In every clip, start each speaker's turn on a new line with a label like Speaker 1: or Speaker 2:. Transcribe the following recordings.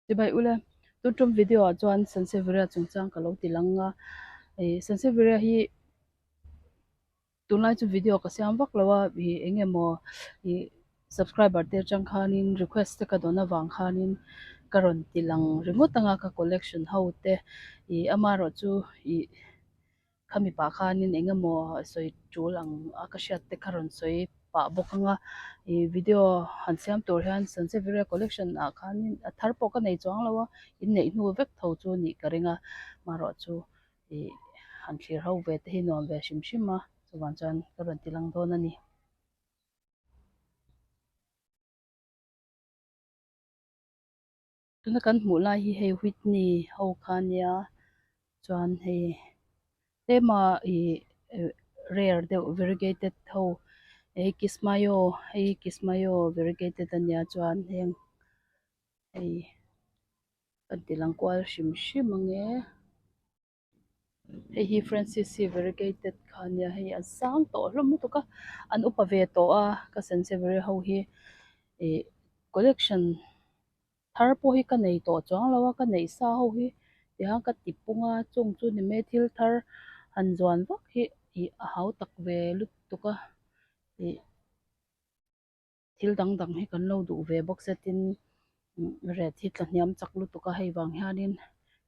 Speaker 1: Chibai ule, tun tum video ah chuan Sansevieria chungchang ka lo ti lang a, ih Sansevieria hi tunlai chu video ka siam vak lo a, ih eng emaw ih subscriber te atang khanin request te ka dawn avang khanin ka rawn ti lang ringawt ang a ka collection ho te ih amaherawhchu ih Khami pah khanin eng emaw sawi tul ang a ka hriat te kha rawn sawi pah bawk ang a, ih video han siam tur hian Sansevieria collection ah khanin a thar pawh ka nei chuang lo a, inneih hnu vek tho chu nih ka ring a, marawh chu ih han thlir ho ve te hi nuam ve hrim hrim a, chuvang chuan ka rawn ti lang dawn a ni. Tuna kan hmuh lai hi hei Whitney ho kha ania chuan hei tlema ih rare deuh variegated ho hei kismayo hei kismayo variegated ania chuan heng hei kan ti lang kual hrim hrim ange. Hei hi Francis hi variegated kha ania hei a sang tawh hlawm lutuk a an upa ve tawh a ka sansevieria ho hi ih collection thar pawh hi ka nei tawh chuang lo a ka neih sa ho hi tihian ka ti pung a chung chu ni mai thil thar han zuan vak hi ih a hau tak ve lutuk a ih. Thil dang dang hi kan lo duh ve bawk se tin ret hi tla hniam chak lutuk a hei vang hianin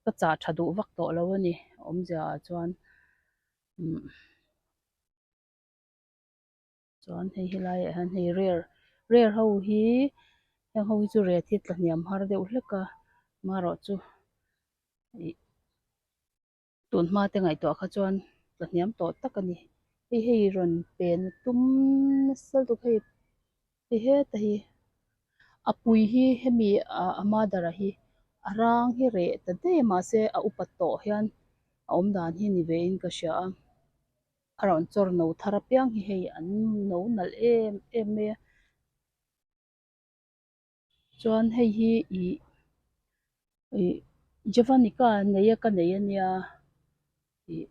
Speaker 1: ka chah tha duh vak tawh lo a ni awmzia ah chuan umm chuan hei helai ah hian hei rare rare ho hi heng ho hi chu ret hi tla hniam har deuh hlek a marawh chu ih. Tun hma te ngaihtuah kha chuan tla hniam tawh tak a ni. Hei hei rawn pen a tum nasa lutuk hei hei heta hi a pui hi hemi a mother a hi a rang hi reh ta daih a mahse a upa tawh hian a awm dan hi ni ve in ka hria a a rawn chawr no thar apiang hi hei an no nalh em em mai a. Chuan hei hi ih ih javanica nei a ka nei ania ih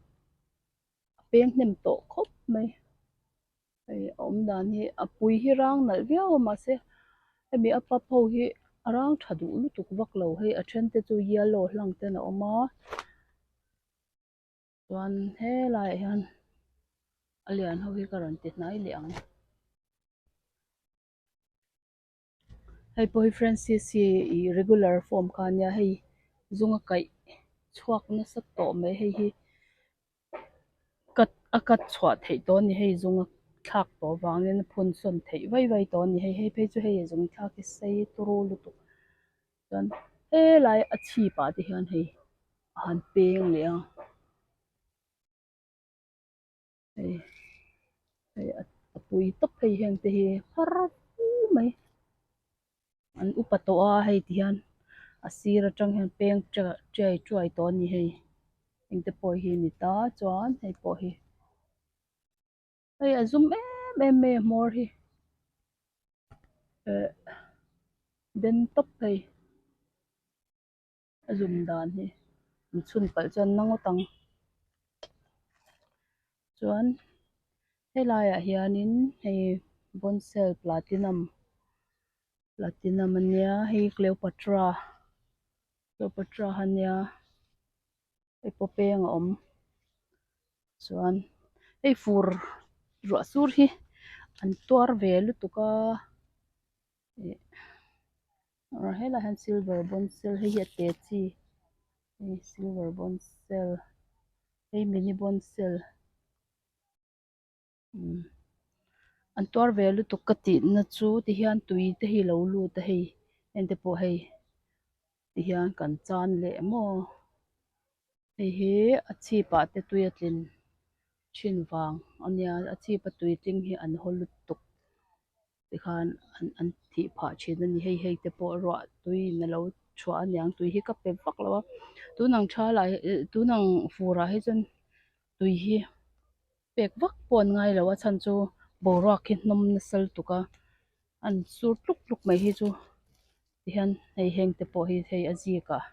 Speaker 1: a peng hnem tawh khawp mai hei a awm dan hi a pui hi rang nalh viau a mahse hemi a pap ho hi a rang tha duh lutuk vak lo hei a then te chu yellow hlang ten a awm a chuan helaiah hian a lian ho hi ka rawn ti hnai leh ang. Hei pawh hi Francis hi ih regular form kha ania hei zunga kaih chhuak nasa tawh mai hei hi cut a cut chhuah theih tawh a ni hei zunga thlak tawh vangin a phun sawn theih vai vai tawh a ni hei hei phei chu hei a zung thlak hi sei turu lutuk chuan helai a chhip ah te hian hei a han peng leh a. Hei hei a pui tawp phei hian te hi phar fu mai an upa tawh a hei ti hian a sir atang hian peng tiai tuai tawh a ni hei engte pawh hi a ni ta chuan hei pawh hi hei a zum em em mai a hmawr hi eh den tawp phei. A zum dan hi an chhun palh chuan na ngawt ang chuan helaiah hianin hei bonsai platinum platinum ania hei cleopatra cleopatra ania hei pawh peng a awm chuan hei fur ruah sur hi an tuar ve lutuk a. Ih helaiah hian silver bonsai hei hi a te chi hei silver bonsai hei mini bonsai umm an tuar ve lutuk ka tih na chu ti hian tui te hi lo lut a hei heng te pawh hei ti hian kan chan leh maw hei hi a chhip ah te tui a tlin thin vang ania a chhip a tui tling hi an haw lutuk. Tikhan an an thih phah thin a ni hei hei te pawh ruah tui in alo chhuah aniang tui hi ka pe vak lo a tun ang tha lah hi tun ang fur ah hi chuan tui hi pek vak pawh an ngai lo a chhan chu boruak hi hnawm nasa lutuk a an sur tluk tluk mai hi chu tihian hei heng te pawh hi hei a zik ah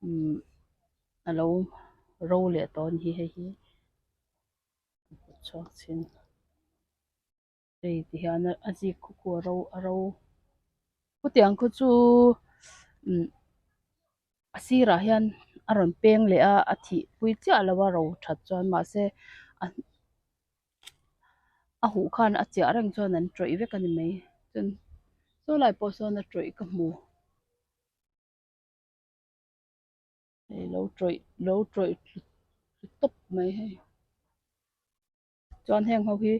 Speaker 1: umm alo ro leh tawh a ni hi hei hi chhuak chhin. Hei ti hian a zik khu khu a ro a ro khutiang khu chu umm. A sirah hian a rawn peng leh a a thih pui chiah lo a ro that chuan mahse a a huh khan a chiah reng chuan an tawih vek a ni mai chuan saw lai pawh sawn a tawih ka hmu hei lo tawih lo tawih tawp mai hei. Chuan heng ho hi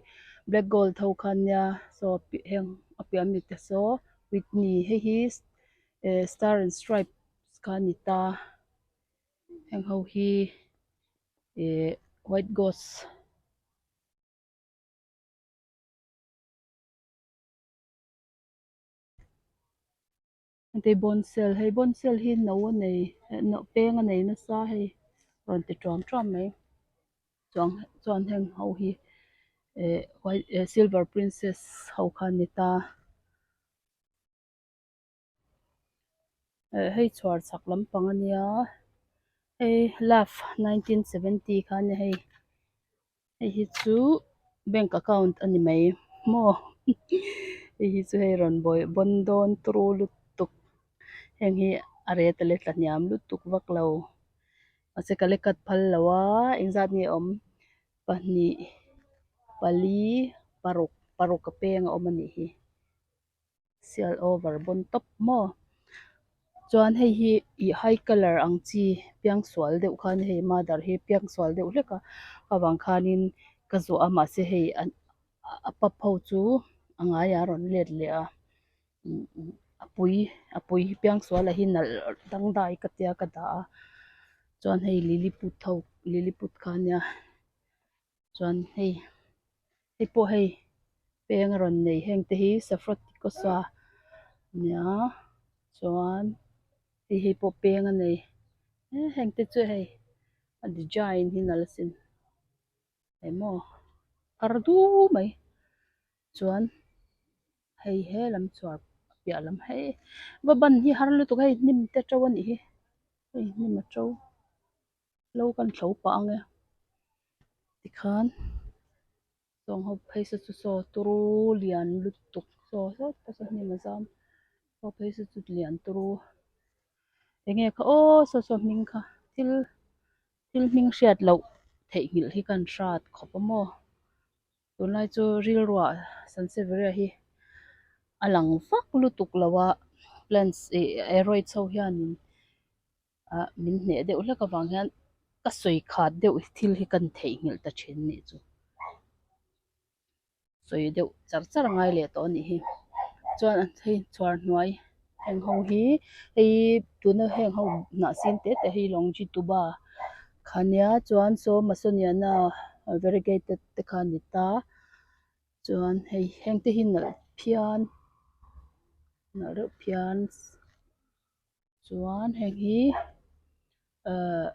Speaker 1: black gold ho kha ania saw heng a piah ami te saw whitney hei hi eh star and stripes kha a ni ta heng ho hi eh white ghost. Hei bonsel hei bonsel hi no a nei peng a nei nasa hei rawn ti tuam tuam mai chuan chuan heng ho hi eh white eh silver princess ho kha a ni ta eh hei chhuar chhak lampang a nia hei love 1970 kha a ni hei. Hei hi chu bank account a ni mai maw hei hi chu hei rawn bawi bawn dawn turu lutuk heng hi a ret a la tla hniam lutuk vak lo mahse ka la cut phal lo a engzat nge awm pahnih pali paruk paruk a peng a awm a nih hi. Sial over bawn tawp maw chuan hei hi ih high colour ang chi piangsual deuh khan hei mother hi piangsual deuh hlek a avang khanin ka zuah a mahse hei a pap ho chu a ngaiah a rawn let leh a a pui a pui hi piangsual a hi nalh dangdai ka tia ka dah a chuan hei liliput ho liliput kha ania chuan hei hei pawh hei peng a rawn nei heng te hi safraticosa nia chuan hei hei pawh peng a nei heng te chu hei a design hi nalh asin emaw thar du mai chuan hei he lam chhuar piah lam hei va ban hi har lutuk a hei hnim te to a nih hi hei hnim a to. Lo kan thlo pah ang e tikhan sawng ho phei saw chu saw turu lian lutuk saw saw tak saw hnim a zam saw phei saw chu lian turu enge kha aw saw saw hming kha thil thil hming hriat loh theihnghilh hi kan hrat khawp a maw tunlai chu rilruah sanseveria hi a lang vak lutuk lo a plants ih aroids ho hianin. ah min hneh deuh hlek avang hian ka sawi khat deuh thil hi kan theihnghilh ta thin nih chu sawi deuh char char a ngai leh tawh a nih hi chuan hei chhuar hnuai heng ho hi hei tuna heng ho hnah sin te te hi lawngji tuba kha nia chuan saw masoniana variegated te kha a ni ta chuan hei heng te hi nalh phian nalh reuh phian. Chuan heng hi ahh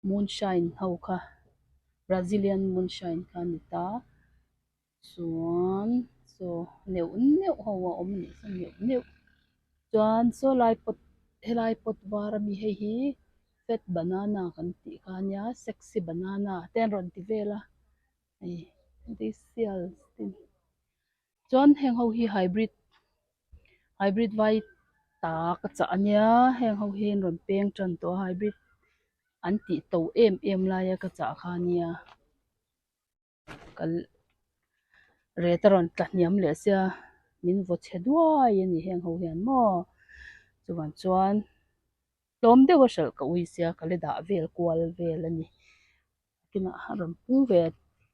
Speaker 1: moonshine ho kha brazilian moonshine kha a ni ta chuan saw neuh neuh ho a awm a nih chu neuh neuh chuan saw lai pot helai pot var ami hei hi fat banana kan tih kha a nia sexy banana te an rawn ti vel a hei sial chuan heng ho hi hybrid hybrid vai ta ka chah ania heng ho hi an rawn peng tan tawh a hybrid an tih to em em laia ka chah kha ania kal ret a rawn tla hniam leh sia min vaw chhe duai a ni heng ho hian maw chuvang chuan tlawm deuh a hralh ka ui sia ka la dah vel kual vel a ni. Kinah a rawn pung ve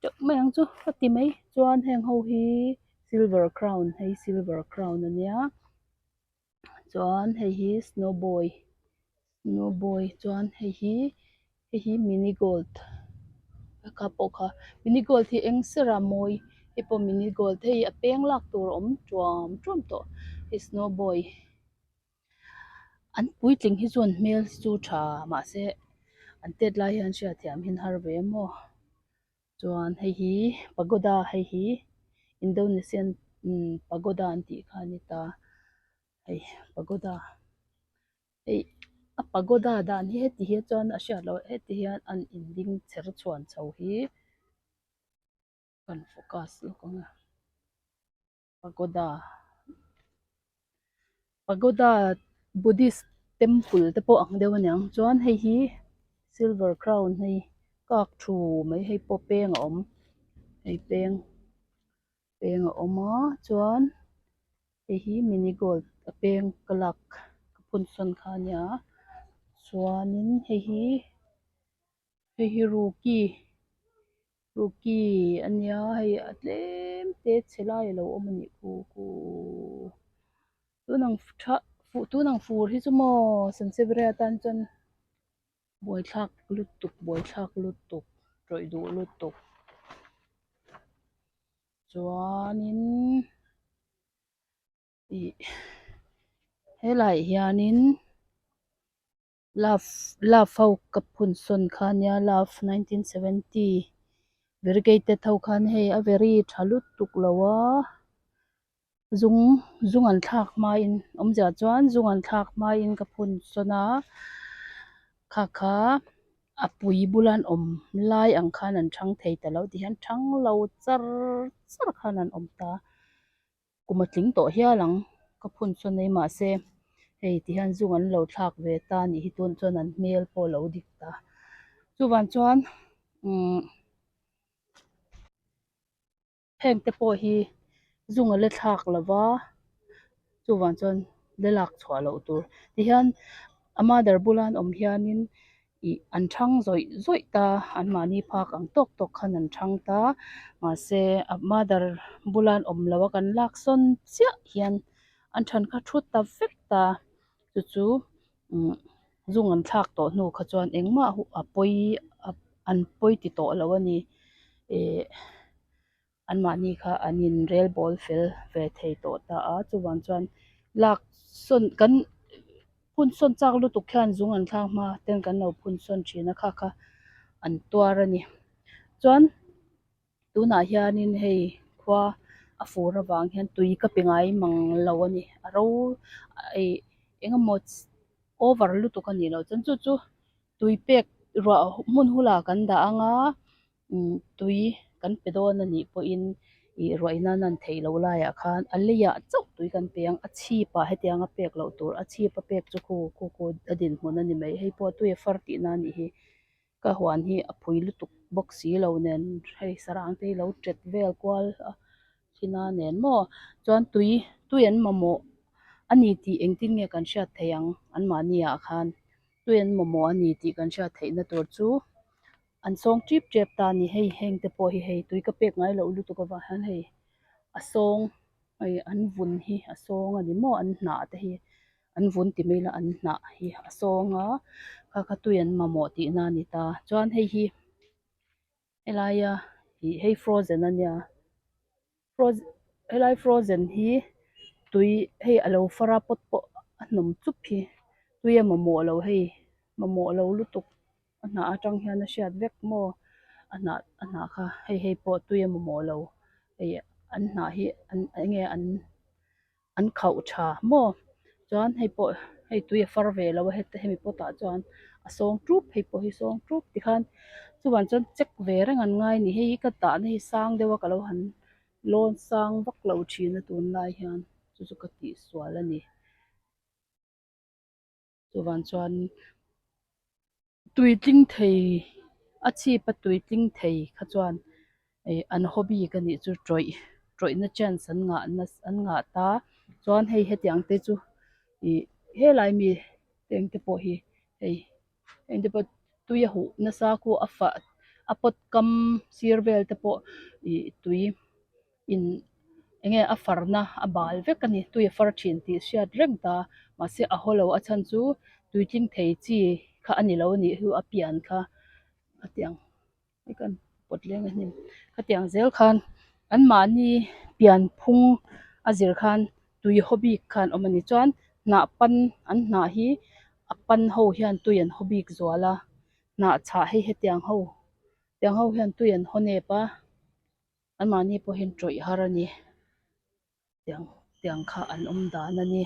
Speaker 1: teuh mai ang chu ka ti mai chuan heng ho hi silver crown hei silver crown a nia chuan hei hi snow boy snow boy chuan hei hi hei hi mini gold kha pawh kha mini gold hi eng sera mawi hei pawh mini gold hei a peng lak tur a awm tuam tuam tawh hei snow boy. An puitling hi chuan hmel chu tha mahse an tet lai hian hriatthiam hi an har ve maw chuan hei hi pagoda hei hi Indonesian pagoda an tih kha a ni ta hei pagoda hei a pagoda dan hi heti hi chuan a hriat loh heti hian an inding chher chhuan chho hi kan focus lawk ang a. Pagoda pagoda. Buddhist temple te pawh ang deuh a niang chuan hei hi silver crown hei kak thu mai hei pawh peng a awm hei peng peng a awm a chuan hei hi mini gold a peng ka lak ka phun sawn kha a nia chuanin hei hi hei hi ruki ruki a nia hei a tlem te chhe lai a lo awm a nih khu khuuu. Tun ang tha fuh tun ang fur hi chu maw Sanseviria tan chuan buaithlak lutuk buaithlak lutuk tawih duh lutuk chuanin ih helaiah hianin love love ho ka phun sawn kha ania love 1970 variegated ho khan hei a very tha lutuk lo a. Zung zung an thlak hmain awmzia chuan zung an thlak hmain ka phun sawn a kha kha a pui bula an awm lai ang khan an chhang thei ta lo ti hian chhang lo char char khan an awm ta kum a tling tawh hial ang ka phun sawn mai mahse hei ti hian zung an lo thlak ve ta anih hi tun chuan an hmel pawh a lo dik ta chuvang chuan umm. Heng te pawh hi zung a la thlak lo va chuvang chuan la lak chhuah loh tur tihian a mother bula an awm hianin ih an thang zawih zawih ta anmahni phak ang tawk tawk khan an thang ta mahse a mother bula an awm loh a kan lak sawn chiah hian an then kha thu ta vek ta chu chu umm zung an thlak tawh hnu kha chuan engmah a pawi an pawi ti tawh lo a ni ih anmahni kha an in rel bawl fel ve thei tawh ta a chuvang chuan lak sawn kan phun sawn chak lutuk hian zung an thlak hma ten kan lo phun sawn thin a kha kha an tuar a ni chuan. Tunah hianin hei khua a fur avang hian tui ka pe ngai mang lo a ni a ro ih eng emaw over lutuk a nih loh chuan chu chu tui pek ruah hmun hula kan dah anga umm tui kan pe dawn a nih pawhin ih ruah in a nan theih loh laiah khan a leiah chauh tui kan pe ang a chhipah hetiang a pek loh tur a chhip a pek chu khu khu khu a dinhmun a ni mai hei pawh tui a far tihna a nih hi. Ka huan hi a phui lutuk bawk si lo nen hei sarang te hi lo tet vel kual a thina nen maw chuan tui tui an mamawh a ni tih engtin nge kan hriat theih ang anmahni ah khan tui an mamawh a ni tih kan hriat theih na tur chu an sawng tip tep ta a ni hei heng te pawh hi hei tui ka pek ngai loh lutuk avang hian hei a sawng hei an vun hi a sawng a ni maw an hnah te hi. An vun ti mai la an hnah hi a sawng a kha kha tui an mamawh tihna a ni ta chuan hei hi helaia ih hei frozen a nia frozen helai frozen hi tui hei a lo far a pot pawh a hnawm chup hi tui a mamawh lo hei mamawh lo lutuk a hnah atang hian a hriat vek maw a hnah a hnah kha hei hei pawh tui a mamawh lo hei an hnah hi an eng nge an. An khauh tha maw chuan hei pawh hei tui a far ve lo a heta hemi pot ah chuan a sawng tup hei pawh hi sawng tup tikhan chuvang chuan check ve reng an ngai a ni hei hi ka tahna hi sang deuh a ka lo han lawn sang vak lo thin a tunlai hian chu chu ka tihsual a ni. Chuvang chuan tui tling thei a chhip a tui tling thei kha chuan ih an hobby ka nih chu tawih tawihna chance an ngah an ngah ta chuan hei hetiang te chu ih helai mi eng te pawh hi hei eng te pawh tui a huh nasa khu a fah a pot kam sir vel te pawh ih tui. In eng nge a farna a bal vek a ni tui a far thin tih hriat reng ta mahse a haw lo a chhan chu tuitling thei chi kha a ni lo a nih hi a pian kha khatiang hei kan pawt leng a hnim khatiang zel khan anmahni pian phung a zir khan tui haw bik khan awm a ni chuan hnah pan an hnah hi a pan ho hian tui an haw bik zual a hnah chhah hei hetiang ho tiang ho hian tui an haw nep a. Anmahni pawhin tawih har a ni. Tiang tiang kha an awm dan a ni.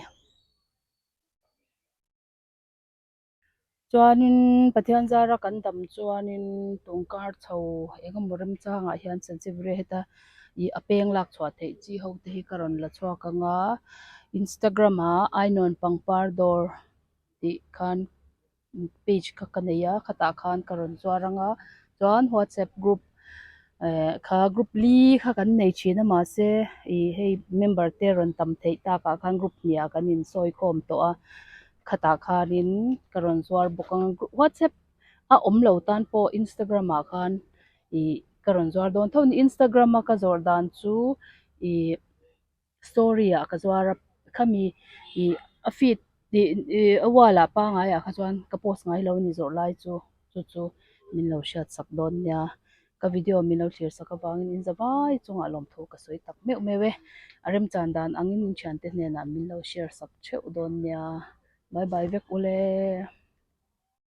Speaker 1: Chuanin Pathian zara kan dam chuanin tungkar chho eng emaw remchangah hian Sansevieria heta ih a peng lak chhuah theih chi ho te hi ka rawn la chhuak ang a, Instagram ah Ainawn pangpar dawr tih khan page kha ka nei a khatah khan ka rawn zuar ang a chuan whatsapp group eh kha group li kha kan nei thin a mahse ih hei member te rawn tam theih takah khan group hniah kan insawi khawm tawh a khatah khanin ka rawn zuar bawk ang a whatsapp a awm lo tan pawh instagram ah khan ih ka rawn zuar dawn tho a ni instagram a ka zawrh dan chu ih. Story ah ka zuar a khami ih a feed ih ih a wall ah pangai ah kha chuan ka post ngai lo a ni zawrh lai chu chu chu min lo hriat sak dawn nia ka video min lo thlir sak avangin in za vai chungah lawmthu ka sawi tak meuh meuh e a remchan dan angin in thiante hnenah min lo share sak theuh dawn nia bye bye vek ule.